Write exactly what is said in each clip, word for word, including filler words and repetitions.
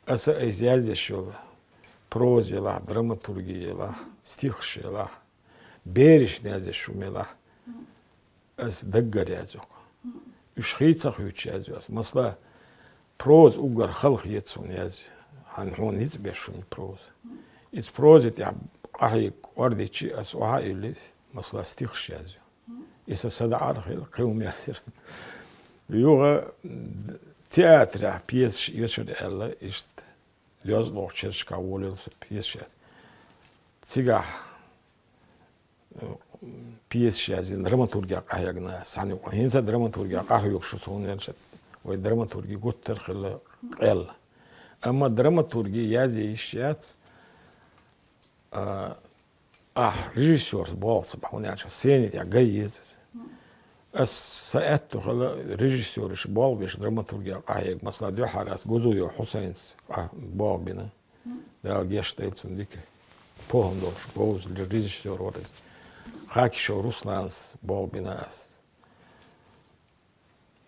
Аса айса язъеш йола проза елахь, драматурги елахь, стихаш елахь, берашна язъеш хӀума елахь, аса даггара язъю. Уьш хий ца хуьйцуш язъю аса. Масала, проза уггар хала хета суна язъю. Хьан хьуна ницкъ беш хӀума проза. Иза проза тӀехь къахьега кӀордийча аса охьа а йиллий, масала, стихаш язъю. И сан садаӀар хила, кхин хӀума язйира. Юха театрехь пьесаш эшар аьлла, иштта лоьза лохучу шерашкахь волийла со пьесаш яз. Цигахь, э, пьесаш язйина, драматургех къахьегна аса, цхьана юкъа. ХӀинца а драматургех къахьоьгуш ву со, хӀунда аьлча вай драматурги гуттар а хилла къел. Амма драматурги язъе йиш яц, а, ахь режиссёрца болх ца бан, хӀунда аьлча сцени тӀехь гай еза иза. Ас сан аьтту хила режиссёраш болх беш драматургех къахьега, масала, дуьххьара ас Гузуев Хьусайнца къа-, болх бина. Дала гешт дойла цунна, дика похӀма долуш, говза режиссёр вара иза. Хакишев Русланца болх бина ас.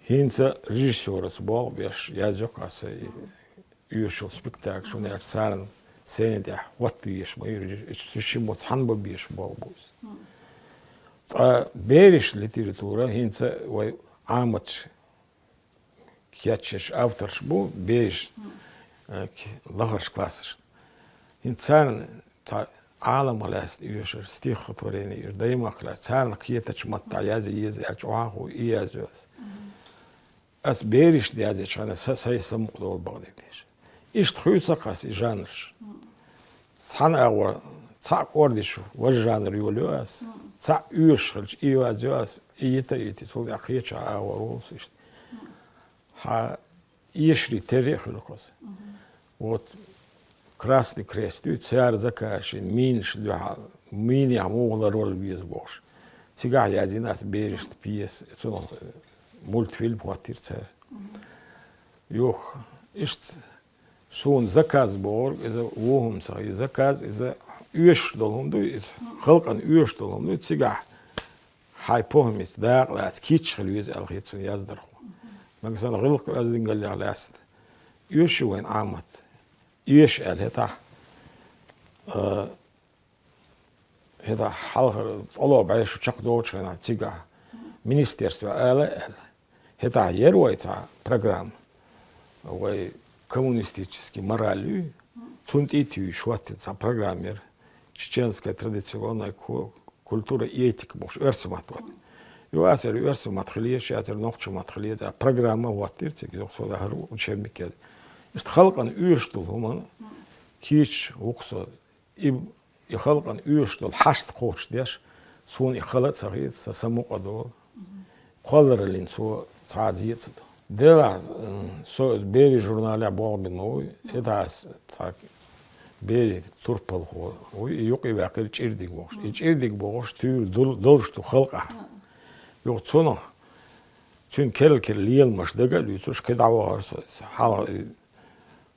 ХӀинца режиссёрца болх беш язйо-кх аса и оьшуш йолу спектакль, хӀунда аьлча царна сцени тӀехь хӀотта везаш ма ю режиссёр, цу шиммо цхьаьна бан безаш болх бу иза. Ткъа бераш литература хӀинца вай Ӏаматаш кечъеш авторш бу, бераш, э, к-, лахарчу классашна. ХӀинца царна цхьа Ӏаламах лаьцна оьшуш, стихотворени оьшуш, даймахка лаьцна, царна кхетачу маттахь язъе еза аьлча, охьахуо и язйо аса. Аса берашна язъечу хенахь са-, сайн самукъадолу бакъдерг деш. Иштта хуьйцу-кх аса и жанраш. Цхьана агӀор цхьаъ кӀордийча важа жанр йолайо аса. Цхьаъ оьшуш хилча и язйо аса, и йита а йитий, цул тӀаьхьа кхечахьа агӀор волу со иштта. Хьан эшарий терра а хуьлу-кх аса. Вот Красный Крест дуй, цара заказ йина, минаш дуьхьал, минех муха ларвала веза бохуш. Цигахь язйина аса берашна пьеса, цунах, э, мультфильм хӀоттийра цара. Юха, иштта суна заказ бохург, иза вон хӀума ца хилла, и заказ, иза оьшуш долу хӀума дуй, иза халкъана оьшуш долу хӀума дуй, цигахь хьайн похӀмица дакъа лаца кийча хила веза аьлла хета суна яздархо. Нагахь санна гӀиллакх-оьздангаллех лаьцна оьший вайн Ӏамат, эша аьлла хӀетахь, а, хӀетахь хьалхара цӀоло бӀе шу чекхдолучу хенахь цигахь министерстве ала а аьлла. ХӀетахь яра вай цхьа программа, вай коммунистический мораль юй, цунна тӀе а туьйсуш хӀоттийна цхьа программа яра, чеченская традиционная ку-, культура и этика бохуш, оьрсийн маттахь хӀоттийна. Юха аса яра оьрсийн маттахь хила еза, аса яра нохчийн маттахь хила еза, программа хӀоттийра цига, юха со дахар ву, учебник яра. Иштта халкъана оьшуш долу хӀуманна кийча ву-кх со. И, и халкъана оьшуш долу хьашт кхочушдеш, суна и хала а ца хета, сан самукъа долу. Кхоллараллин цо цхьа а зе а ца до. Делахь, м, со берийн журналехь болх бина ма вуй, хӀетахь ас цхьа берийн турпалхо вуй, и юкъа ваьккхира Чирдиг бохуш. И Чирдиг бохуш туьйра дол-, долуш ду халкъахь. Юха цунах, цуьнан керла-керла леламаш дага а луьйцуш, кхидӀа вахара со. Хьалха и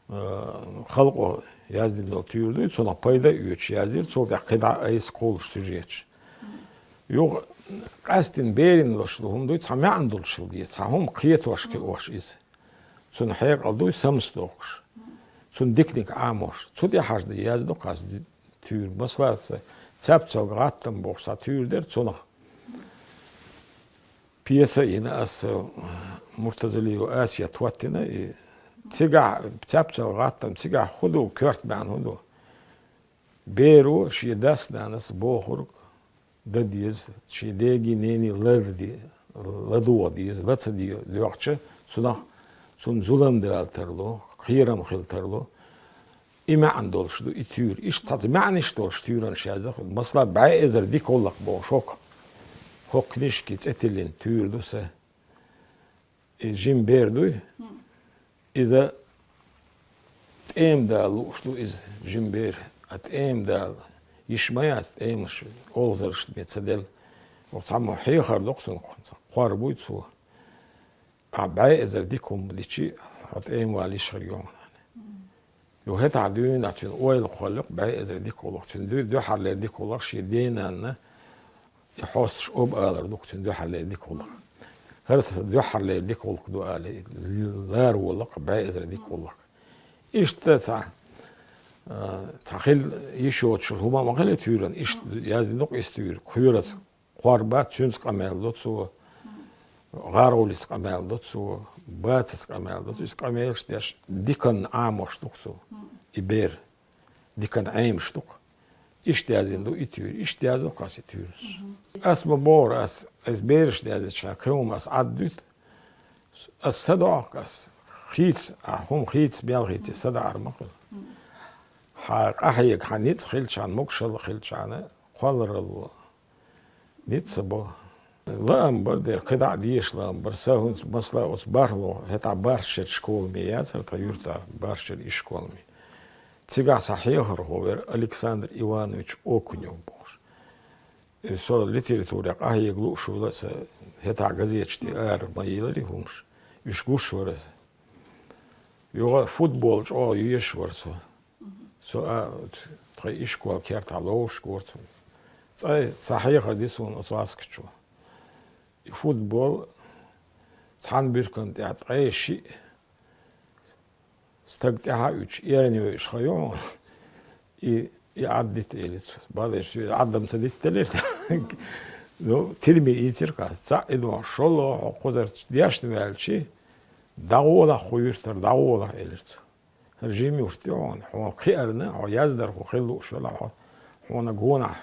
э, халкъо яздина долу туьйра дуй, цунах пайда а оьцуш язйира, цул тӀаьхьа кхидӀа айса кхуллуш сюжеташ. Юха къаьсттина берийн луш ду хӀума дуй, цхьа маьӀна долуш хила деза, цхьа хӀума кхетош, кхиош иза. Цунна хьекъал дуй, самсадохуш. Цунна диканиг Ӏамош. Цу тӀе хьажа дан язду-кх аса ду-, туьйра. Масала, аса «Цаьпцалган гӀаттам» бохуш цхьа туьйра дара, цунах пьеса а йина аса, Муртазалиева Асет хӀоттийна, и цигахь «Цаьпцалган гӀаттам», цигахь хӀун ду, коьрта маьӀна хӀун ду? Беро шен дас-нанас бохург дан деза, шен дега, нене ларде-, ладогӀа деза, ла ца де-, доьгӀча, цунах, цунна зулам дала тарло, кхерам хила тарло. И маьӀна долуш ду и туьйра. Иштта цхьацца маьӀнаш долуш туьйранаш язда хӀума. Масала, «БӀе эзар дика гӀуллакх» бохуш хӀокху, хӀокху книжки цӀе тиллина туьйра ду сан. И жима бер дуй? Иза тӀема дала лууш ду иза, жима бер. А тӀема дала йиш ма яц, тӀемаш олхазаршна бен ца делла. Оха цхьаммо хьехар доккху цунах, кхор буй цо. Ахь бӀе эзар дика хӀума дичи, хьо тӀема вала йиш хир ю хьуна. Юха хӀетахь дуьйна цуьнан ойла кхоллакх, бӀе эзар дика гӀуллакх. Цуьнан дуьй-, дуьххьарлера дика гӀуллакх шен ден-нанна и хьосташ оба алар ду-кх цуьнан дуьххьарлера дика гӀуллакх. ХӀара сан дуьххьарлера дика гӀуллакх ду ала, лара волакх бӀе эзар дика гӀуллакх. Иштта цхьа, а, цхьа хила йиш йоцуш хӀума ма хилла туьйранна, иштта яздина ду-кх иза туьйра. Кхоьруца кхор бац, цуьнца къамел до цо, гӀаролица къамел до цо, бацаца къамел до цо. Иза къамелаш деш диканна Ӏамош ду-кх цо, и бер. Диканна Ӏемаш ду-кх. Иштта яздина ду и туьйра, иштта яздо-кх ас и туьйранаш. Ас ма бохура, ас, ас бераш даьзначхьа, кхин хӀума ас Ӏаддуьту. Ас са доӀахка ас хийца, а, хӀума хийца, мел хийца са даӀар ма хила. Хьан къахьега, хьан ницкъ хилчхьана, могушалла хилчхьана, кхолларалла ницкъ ца бо. Лаам бара дера, кхидӀа а деша лаам бара. Са хӀинца, масала, оцу бархӀлагӀа, хӀетахь Баршера школаме яцара тхан юьртахь, Баршера ишколаме. Цигахь сан хьехархо вара Александр Иванович Окунев бохуш. И со литературе къахьега лууш вара, сан хӀетахь газеташ тӀе ара ма елира хӀумаш. Уьш гуш вара сан. Юха футбол чӀогӀа езаш вара со. Со а, тхан ишкол кертахь ловзуш вара со. Цкъа цхьа хьехар ди суна оцу гӀаскачо. И футбол цхьана буьркана тӀехь ткъе шиъ стаг тӀаьхьа уьдуш, эрна йойуш хан ю хьуна, и, и Ӏаддита, элира цо. Балеш, Ӏадда-м ца дитталира. Ну, тидаме ийцира-кх ас. Цхьаъ и дохьуш, шолгӀа хьо кхузара дешна ваьлча, дӀагӀолахь кху юьртара, дӀагӀолахь, элира цо. ХӀара жима юрт ю хьуна, хьуна кхиарна, хьо яздархо хила лууш велахь, хьо, хьуна гонахь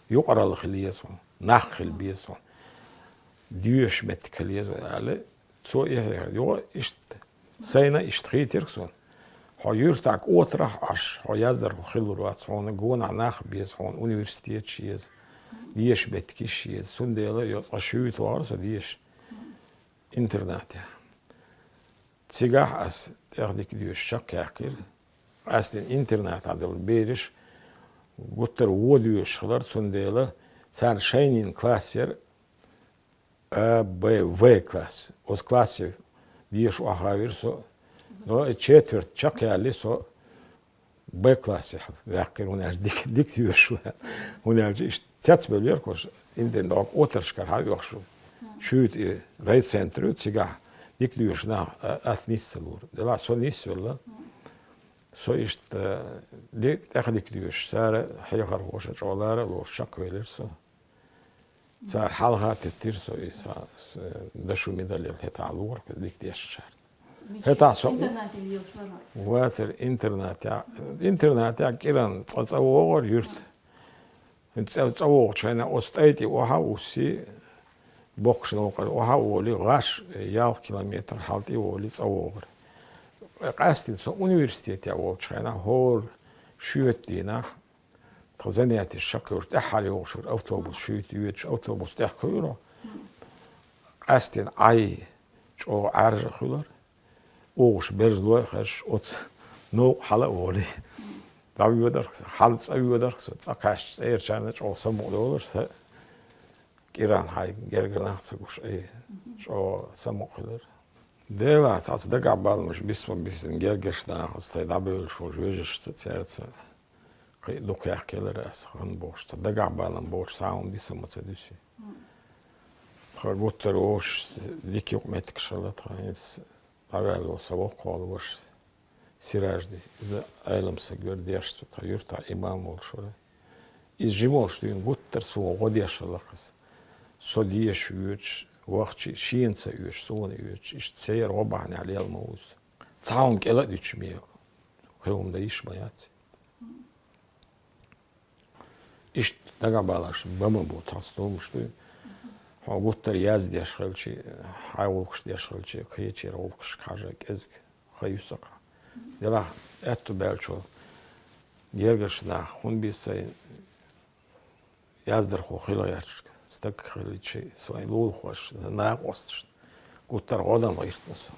юкъаралла хила еза хьуна, нах хила беза хьуна, доьшуш меттиг хила еза хьуна, аьлла, цо и хьехар. Юха иштта, сайна иштта хийтира-кх суна. Хьо юьртахь кӀотарахь Ӏаш, хьо яздархо хилур вац, хьуна гонахь нах беза, хьуна университеташ еза, деша меттигаш еза. Цундела йо цкъа шуьйта вахара со деша интернатехь. Цигахь ас тӀех дика доьшуш чекхъяьккхира. Къаьсттина интернатехь долу бераш гуттар а вон доьшуш хилар, цундела царна шайнин класс яра, А, Б, В класс. Оцу классе деша охьавира со. Но и четверть чекхъяьлли, со Б классехь ваьккхира, хӀунда аьлча дика, дика доьшуш вара. ХӀунда аьлча иштта цецбевллера-кх уьш, интернат, кӀотаршкара хьаоьхуш ву. Шуьйта и райцентр ю, цигахь дика доьшуш нах, а, атта нис ца лора. Делахь со нисвелла, со иштта, де-, тӀех дика доьшуш, цара хьехархоша чӀогӀа лара а лоруш чекхвелира со. Цара хьалха теттира со и са, с-, дашо медаль яла, хӀетахь лора-кх дика дешначарна. ХӀетахь со интернате лелаш вара? Вацара интернатехь, интернатехь кӀиран цкъа цӀа вогӀура юьрта. ХӀинца цӀа, цӀа вогӀучу хенахь оцу тӀай тӀе охьа а вуссий, боккхачу новкъара охьа а волий, гӀаш ялх километр хьалатӀе а волий, цӀа вогӀура. Къаьсттина со университетехь волчу хенахь, хӀора шоьтан дийнахь, тхан занятеш чекхйолуш, тӀаьххьара йогӀуш вара автобус, шуьйта йоьдуш, автобус тӀехь кхуьура. Къаьсттина Ӏай чӀогӀа Ӏаьржа а хуьлура, угӀуш берзалой а хезаш, оцу новкъа хьала а волий. ДӀавоьдарх со, хьала цӀа воьдарх со, цӀа кхаьчча, цӀерачарна чӀогӀа самукъадолура сан. КӀиран хьай гергара нах ца гуш, ай, чӀогӀа самукъа хилира. Делахь, цхьацца дагахь баламаш бисма-бисина гергарчу нахаца, тхайн дӀабевллаш волчу вежаршца, цаьрца кхин а дукха яхкийлира ас, хан бохуш, цхьа дагахь балам боцуш цхьа а хӀума дисам ма ца дуьсий. Тхан гуттар а вовшашца дика юкъаметтигаш хилла тхан, хӀинца дӀаваьлла сан воккхахволу ваша Сиражди, иза Ӏелам саг вара, дешна цо тхан юьртахь имам волуш вара. Иза жима волуш дуьйна гуттар а суна гӀо деш хилла-кх иза. Со деша воьдуш, вахча шена ца оьшуш, суна оьшуш, иштта церан гӀо бахьанехь лелла ма ву иза. Цхьа хӀума кӀела а дуьтуш мега, кхин хӀума дан йиш ма яц. Иштта дагахь балош бан ма бу, цхьацца хӀуманаш ду. Хьо гуттар а яздеш хилча, хьайн гӀуллакхаш деш хилча, кхечеран гӀуллакхашка хьажа кӀезиг хан ю сан-кх. Делахь аьтто баьллачо гергарчу наха хӀунда бийца сайн яздархо хила гӀерташ стаг хилча, сайн лулахошна, накъосташна гуттар а гӀо дан гӀиртина со.